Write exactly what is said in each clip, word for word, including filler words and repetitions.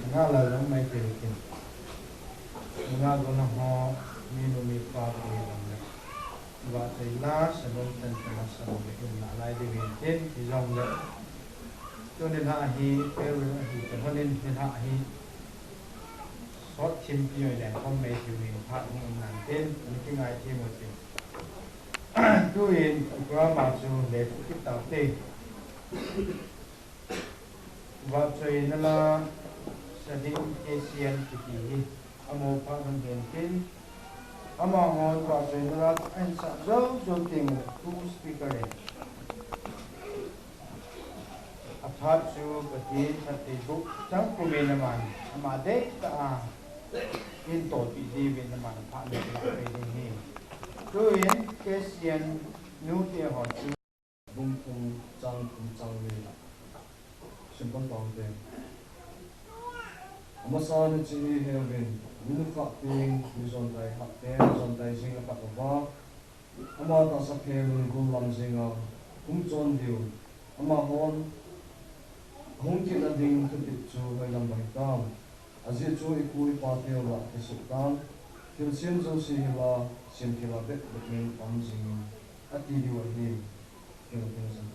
Nga la jong mai te kin. Nga go na ho, mi nu mi pa ko ni jong le. Vahchoi la, salon tan tan salon le in la lai de win tin, i jong le. Tuni la hi, farewell hi, te honin hi la hi. Sot thim pi oi le, kom mai te win, pha ni in nan tin, ni ki ngai te mo tin. Tuin, program a chu le pu ki tau te. Vahchoina la Sading K C N kiti hi, amaho phat hung hen tin, amahon vahchoina la ahin sah jou jou teng u speaker in aphat chu Pathen phattheiboh chang pumin aman, ama deitah a ahin tolpeh diuvin aman aphat na la pe ding ahi. Tuin K C N nute ho chu Bung thum chang thum chang li. Simple tong te. Amasa ni chi hi heuvin, mi nukhah teng, mi jontai khah teng, jontai jing a khat uva. Ama tahsa phe lungkul lam jing a, kum chon diu. Amahon, hung kit na ding thupeh chu hoilam bang tam. Ajeh chu i pu i pa teu lah kisuh tan, thilsem jouse hi la, semthil a bep bep in um jing in, ati diu ahi. Thil thil jong.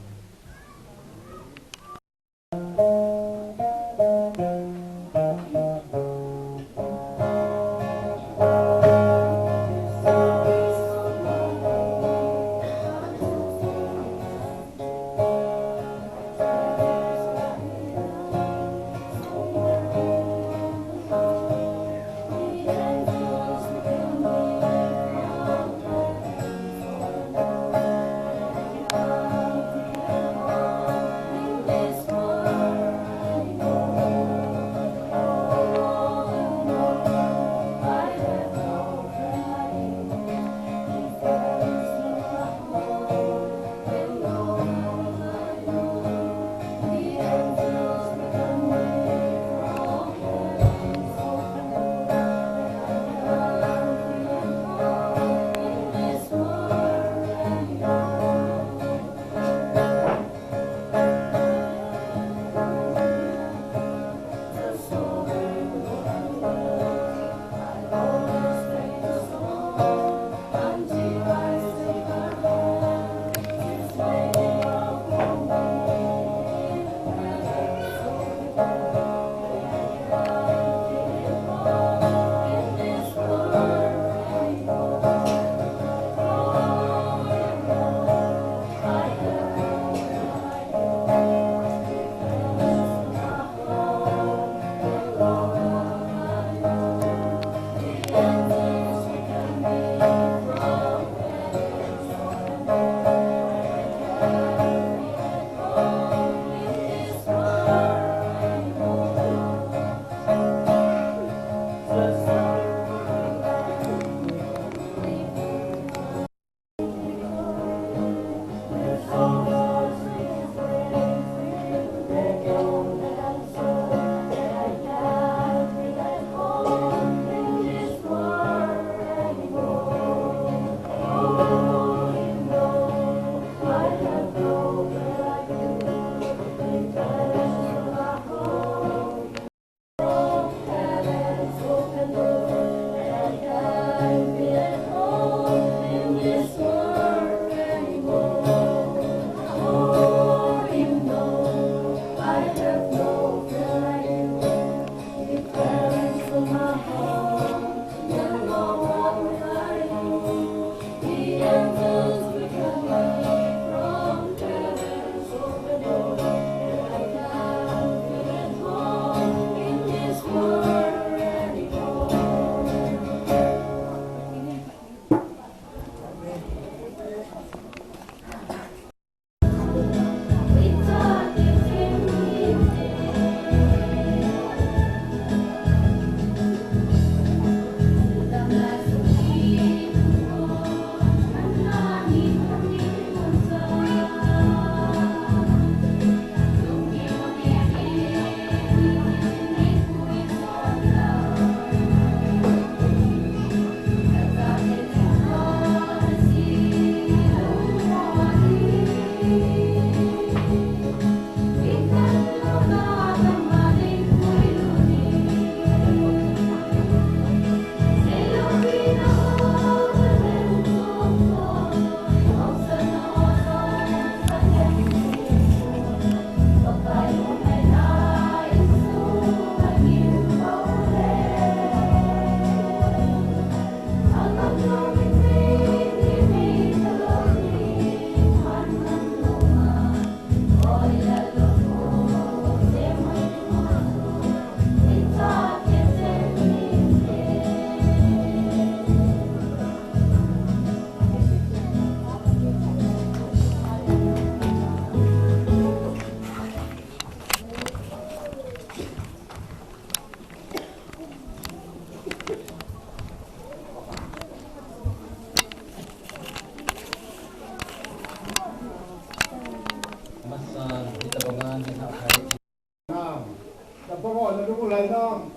Lai nam.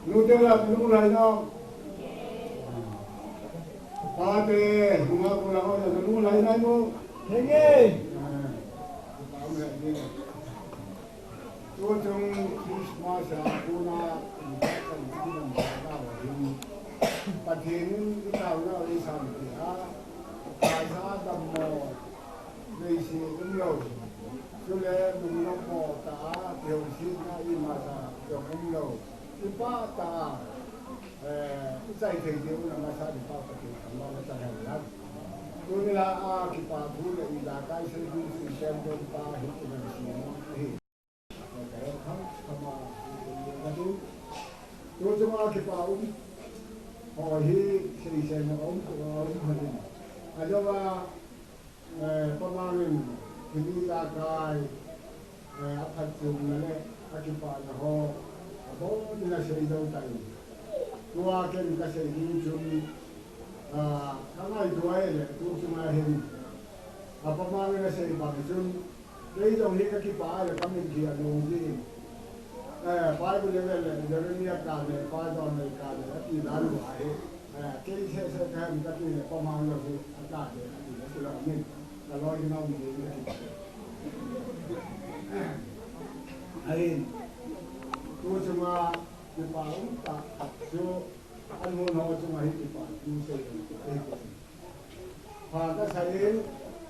Nute la nung lai nam. Pate, nunga kula ho la nung lai nai mo. Henge. Tuchung Christmas a kona, Pathen in itaona isan tia, kaisa dammo, Leiset umlou. Chule lungnom po tah a, kihousetna imacha jong umlou. Kipah tah a, eh, ichai thei diu na masa kipah Pathen thangvah na chang hen lang. Tuni la a kipa thu le ijakai sei thu sei sem don pa hi kinang si mo hi. Tuchung a kipa um ho hi seisen a um, a um ho hi. Ajou a, eh, pamangin thilha ijakai, eh, aphatchomna le akipana ho abon in asei jou tai. Tua ken kasei ding chun, ah, kangaito ahile, tuchung a hin, apamangin asei bang chun, Kei jong hi kakipah le kamin khi alung jin. Eh, Bible le le Jeremiah kah le, Pa John le kah le, ati dan lou ahi. Eh, kei seh seh kahin kati le, pamang lou hi, akah le, ati le, ati lou min. Kaloi hi naum jin le kipah. Ahin, tuchung a, kipa um tah, chu, anhon ho chunga hi kipa, tu sei, eh, Pha kasah in,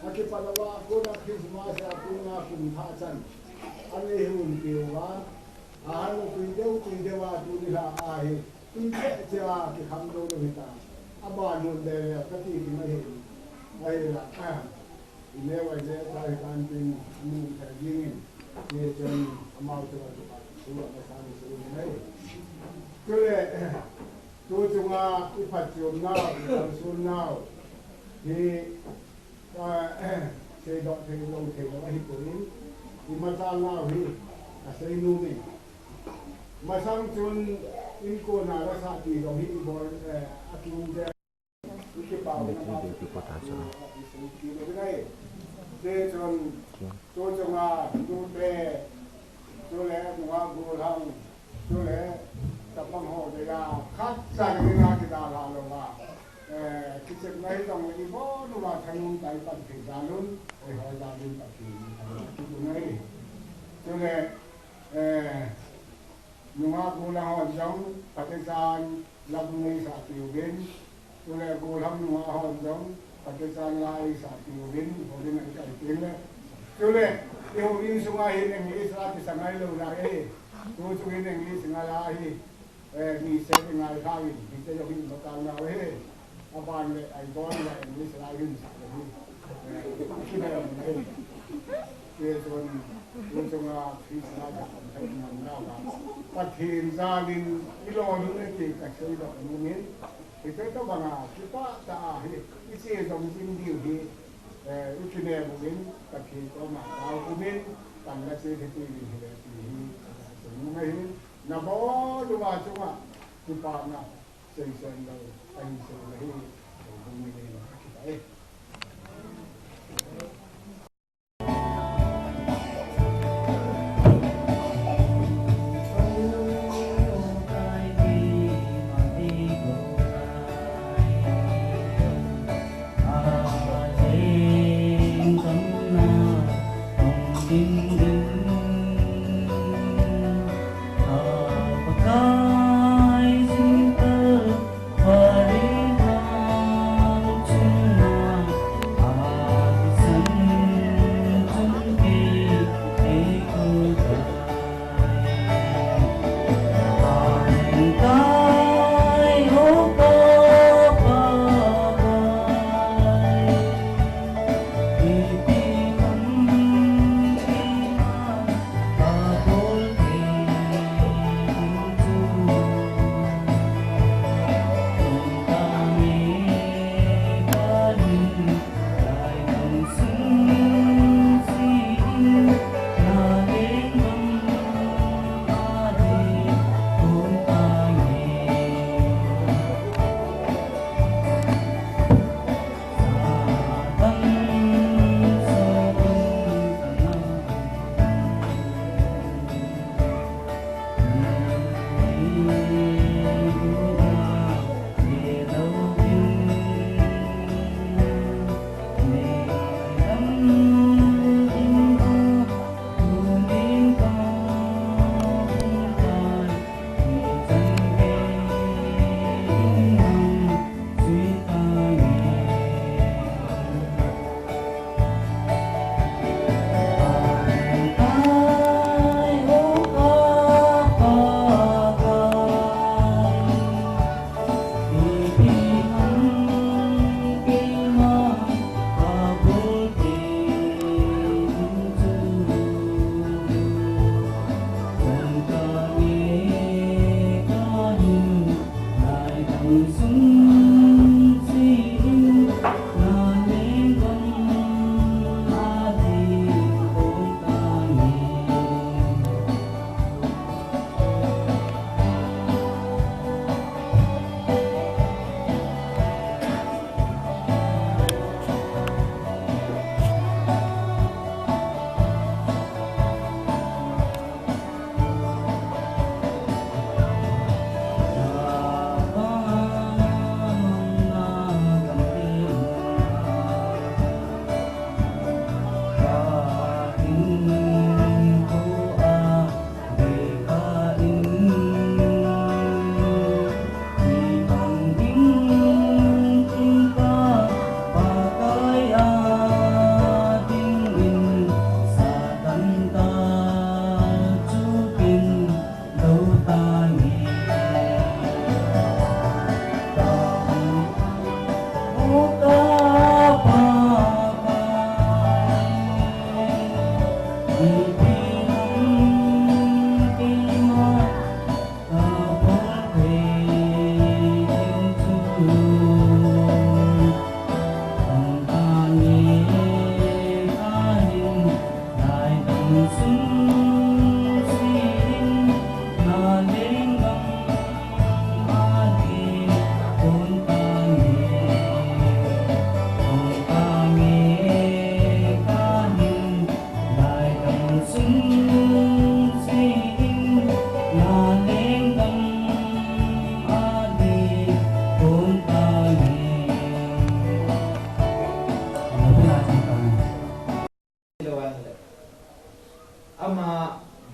akipah louva, kona Christmas a kona kum thah chan. Ani hi umpi uva, ahan u tui deu, tui deu a tuni lha ahi. Tui cheh cheh a kikham jou lou hita. Aban hun deh le, kati ding ahi. Ahi la, ah. Ineo a ineo sa hi kan tin, amu thei ding in. Ni chun, amau chu a kipa, chu a sa ni chu ni ahi. Chule, Tuchunga iphatchomnau, ikalsonnau hi, ah, seidoh thei lou thei lou ahipoi, imachalnau hi kasei nom e. Masang chun inkona lasa ti jong hi ibol, eh, atum te. Ikipah Video kipo ta chu. Hichun, tuchunga, tute, chule, nungah gollhang, chule, chapang ho, deija, khat cha dinga kidalha louva. Eh, kichepna hi jong ibon uva thanom tah a pan thei jal un, eiho jal un Pathen in thanom kibu ngai. Chule, eh, nungah gollhang ho jong, Pathen in lam neisah piuvin, Chule gollhang nungah hon jong, Pathen in la eisah piuvin, houin a ikai tin le. Chule, ihouin sunga hin English la kisa ngai lou lai e. Tuchung hin English ngai la hi. Eh, mi se ngai la hi, mi se jong hin matal nau hi. Aban le, aibon le English la hin sa le hi. Eh, kina jong ngai. Tuchung, tuchunga Christmas a kan thei man nau la. Pathen jal in ilolhing e ti kasei doh nom in. Hiti tobanga, kipah tah a hi, iche jom jing diu hi, eh, ikinem uvin, Pathen koma tao uvin, pan la che thei diu hi le ti hi, seinom ahi, nabon uva chunga, kipana, seisen lou, ahin sei le hi, seinom ahi, kipah e.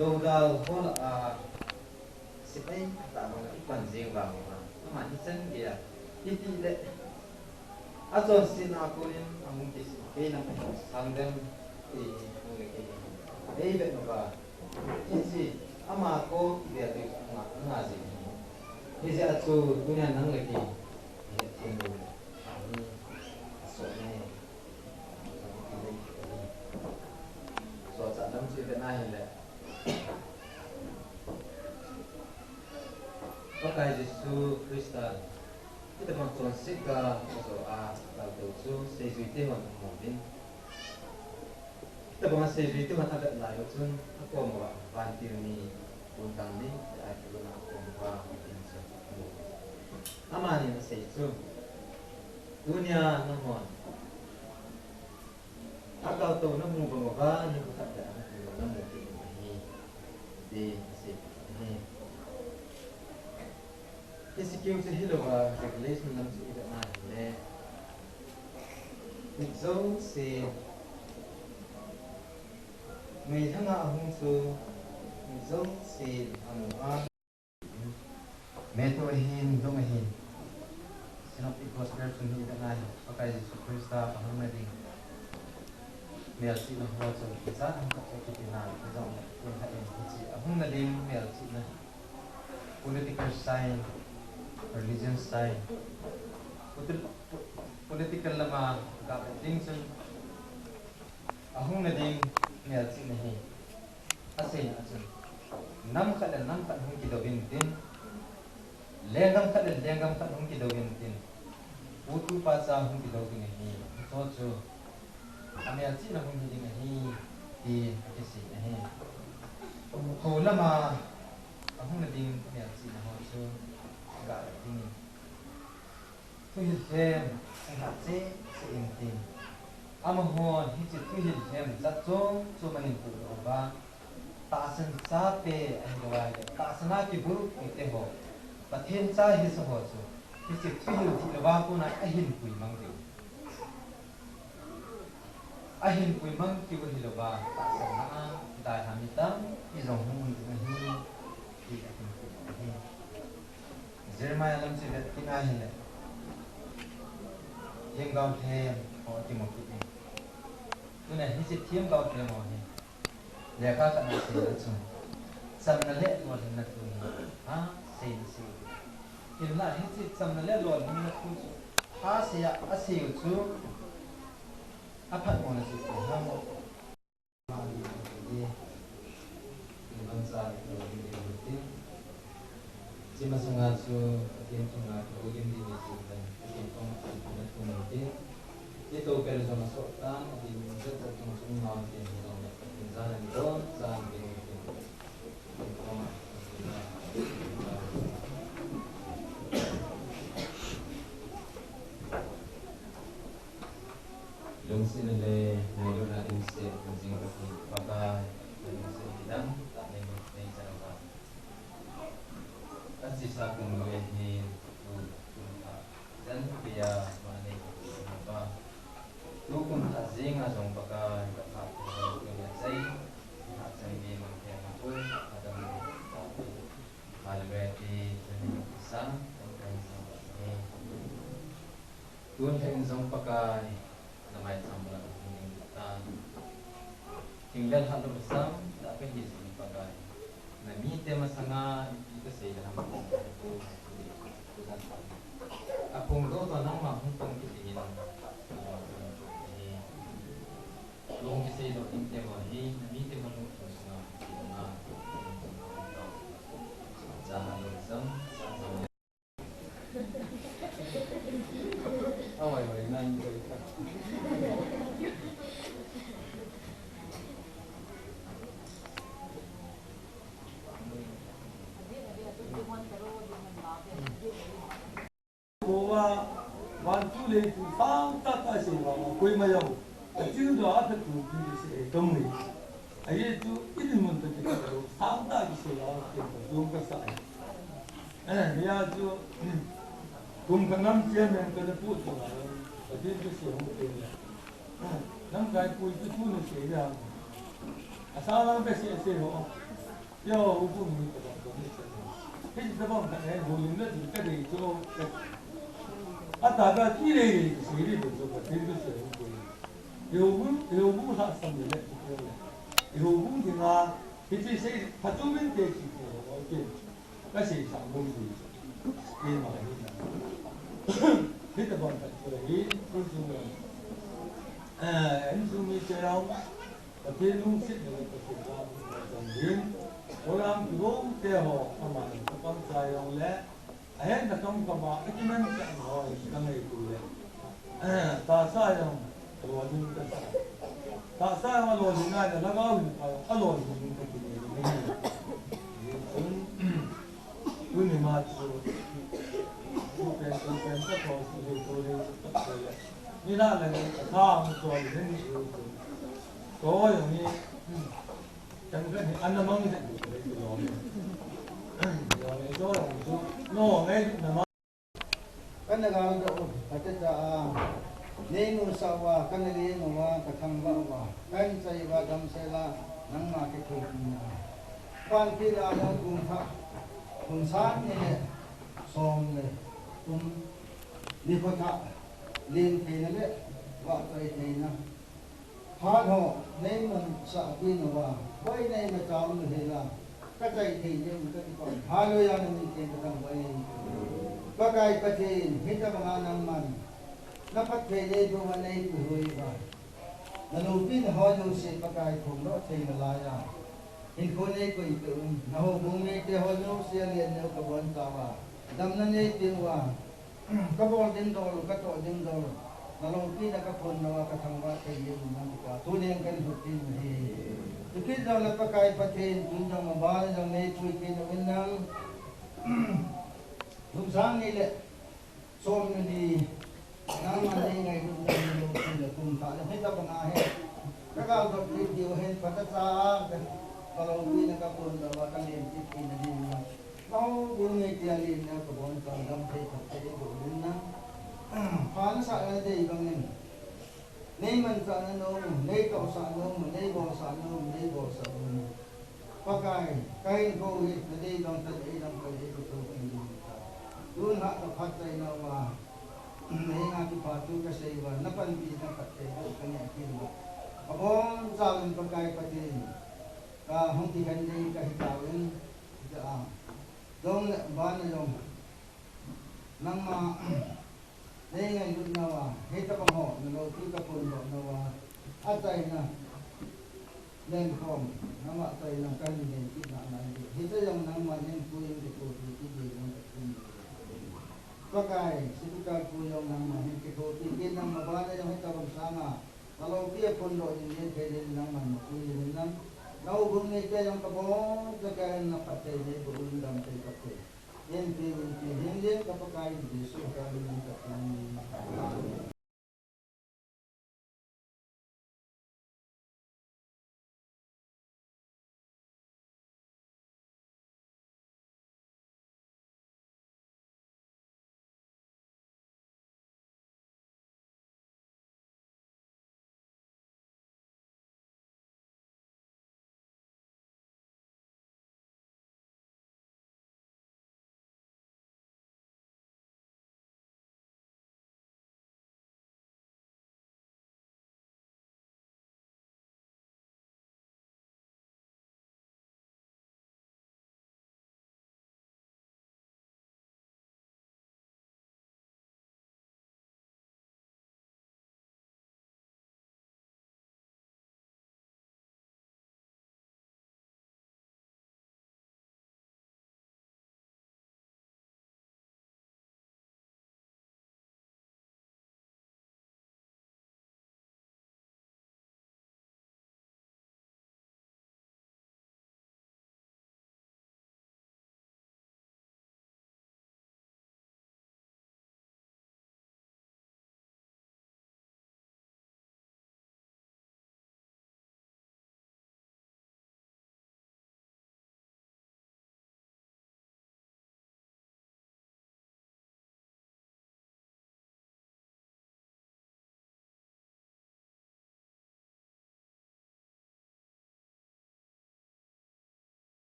Dodal hol a, sipai ta bang i pan jing vang uva. Ama hi chan gei a. Hiti le. Achonsetna a konin ahung kisei. Kei nang sang dem. Ei, hung le kei. Ei, le no ba. Hiche, ama ko, dia tu nga, nga jing. Hiche a chu, tunia nang le kei. He, thim lo. Ani, so ne. Sochat lam chu i vet na hile. Pakai Jesu Christa, hitobang chonset ga ajo a, akaltou chu seijui te hon amu uvin. Hitobang a seijui te hon avet lai u chun, akom uva vantil ni, bun dang ni, te a kilhon a akom uva, atin chu amu. Amani asei chu, tunia nahon akaltou namu bang uva, nikho khat le akaltou namu kit u ahi, tin asei ahi. Hiche keu chu hilouva, Revelation lam chu i vet na hile, mit jouse, meilhang a ahung chu, mit jouse amu a. Meitei ahin, lung ahin. Synoptic Gospel chun hi i vet na hi, Pakai Jesu Christa ahung na ding. Melchihna ho chu, ijat ham khat chu kiti na, ijong le, kin ha in hiche, ahung na ding melchihna. Political sign, religion sign. Politi-, po-, political lama ga ding chun, ahung na ding melchihna hi. Aseina a chun, nam khat le nam khat hung kidou in tin, lenggam khat le lenggam khat hung kidou in tin, pu tupa cha hung kidou ding ahi, hiche chu, amelchihna hung hi ding ahi, ti akisei ahi. Kho lama, ahung na ding melchihna ho chu, ga ding in. Thuhil lhem, ahung lhah cheh cheh in tin. Amahon hiche thuhil lhem jat chom chom ahin pohdoh uva. Tahsan chate ahilou ahile, tahsan a kibulpui te ho. Pathen cha hisa ho chu. Hiche thuhil dihlou va kona ahin pui mang diu. Ahin pui mang kit u hilouva, tahsanna a, daiha mi tampi jong hung um ding ahi, ti ahin pui ahi. Jeremiah lam chu i vet kit na hile, themgao lhem ho akimu kit in. Tuna hiche themgao lhem ho hi, lekha khat a asei a chu, chamna le lolhinna thu hi, ha, sei na sei. Hinla hiche chamna le lolhinna thu chu, ha, sei a, asei u chu, aphatmona chu ipi ham? Hiche masanga chu Pathen chunga kihoulim ding hiche, Pathen koma thupina thum hitin. Hitobang jong asoh tan, atin jat jat jong chung nau hitin, hijongle Pathen jana nidon chan ding hitin. Lungsetna le ngailutna dimset na jing Pathen Pakai, na lungset kidang tah nei, nei chan uva. Achesa kum le hin tu kum thah chan geiya ma nei Pathen Pakai. Tu kum thah jenga jong Pakai, ka thah tu jong tu le chai, thah chan gei mang thei ma tu, adam ta tu. Hallelujah ti, tu ni sa, tu kan sa ni. Tun lheh in jong Pakai, na maicham bula ka hung ding tan. Thing le lha lou samtah ka hi jing Pakai. Na mite masanga ipi ka sei le ham ka sei tu, tu dan pa. A phongdoh toh nangma hung pang kit dingin, na maicham bula ka hi. Lung kisei doh ding te ho hi, na mite ho lungthim sunga, na, ja ha lou jam, sa jam. Kowa, vanchu leichu sangtah kasei vang, koima jong, achingdoh a phatthei chu sei kamu. Ajeh chu, i dinmun toh kipat lou, sangtah kisei vang, ken ka jom kasa. Eh, hia chu, kum khat nam chairman kana pu chu, Pathen chu sei hung pe le. Lamkai pui chu tuna sei le. Asang lang kasei sei ho. Yo, houbung ni tabang tabang ni tabang. Hiche tabang khat hi houbung na chu kadei chu. Atahbeh a chu ilei lei kisei ding chu Pathen thusei hung koi. Houbung, houbung lhahsam le le chu le. Houbung dinga hiche sei phatchominte chu ko ke. Kaseisah bou chu. Keima hi na. Hitabang khat chu hi, insung le. Eh, insung mite jong Pathen lungsetna le Pathen lamna jong hin, program kibol te ho, aman kapang cha jong le, ahin na kam kama, akimanchah ho, kangaito le. Eh, tahsa jong, alolhin kasa. Tahsa jong alolhin a, lhagao hin, alolhin kakine ni. Tuni ma chu, tu pen, tu pen, ka thou, tu le, tu le, tu le. Ni la le, ka thou, tu le, ni, tu le. Ko jong ni, hmm. Chang ka ni, ana mang ni, tu le, tu le. Yo, ni jo jong chu, no, ngai, na ma. Kana gal doh u, kacha cha a. Nei nusah uva, kana leng uva, kathangvah uva, kahin chai uva, damsel a, nangma kithopi na. Panpi la jong kum thah, kum sang ni le som le thum, nikho thah, leng theina le vahchoi theina. Phat ho, nei mansah peh uva, boi nei machal u hela, kachai thei jeng u kati pon. Hallelujah, na min theng kathangvah e. Pakai Pathen, hitabang a nangman, na phatthei neiboh uva neipuihoi uva. Na loupina ho jouse Pakai phongdoh thei nalai a. Hinkho neikoi peh un, na houbung mite ho jouse alen neo kabonchauva. Damna neipeh uva. Kabol ding dol, katoh ding dol. Na loupina kaphon uva, kathangvah thei jeng un nang kipah. Tunin kahin lhut ding ahi. Chukit jongle Pakai Pathen, tun jong aban jong neipui kit uvin lang. Kum sang ni le som ni ni. Nangman nei ngailutna le kum thah le hitabang a hi. Ka gal doh kit diu hin phatah cha a ka, ka loupina kaphon uva, ka lem kit kit na ding uva. Ka houbung mite alen neo kabonchauva, damthei phatthei eiboh uvin lang. Phat nasah nadei bangin. Nei manchah na nom u, nei tohsah nom u, nei bolsah nom u, nei bolsah nom u. Pakai, kahinkho hi, nadei bang chan eidam pan, eikithopi ding ta. Tun ha kaphatchaina uva, na henga kipathu kasei uva, na panpina phatthei boh kaneh kit uva. Abonchauvin Pakai Pathen, kahung kikhen ding kahi tauvin, ja a. Jong le, ban a jong. Nangma, nei ngailutna uva, hitabang ho, na loupi kaphondohna uva, achaina, lenkhom, nangma achaina kahin nei kit na nai. Hiche jong nangman hin pui in kithopi kit ding jong kathum. Pakai, Sipital pu jong nangman hin kithopi kit, nangma ban a jong hitabang sanga, na loupi aphondoh ding ding thei ding nangman mapui in lang. Na houbung mite jong kabonchauvin na phatthei neiboh un, damthei phatthei. Inpi, inpi, hingjing ka Pakai Jesu ka min in ka thum. Amen.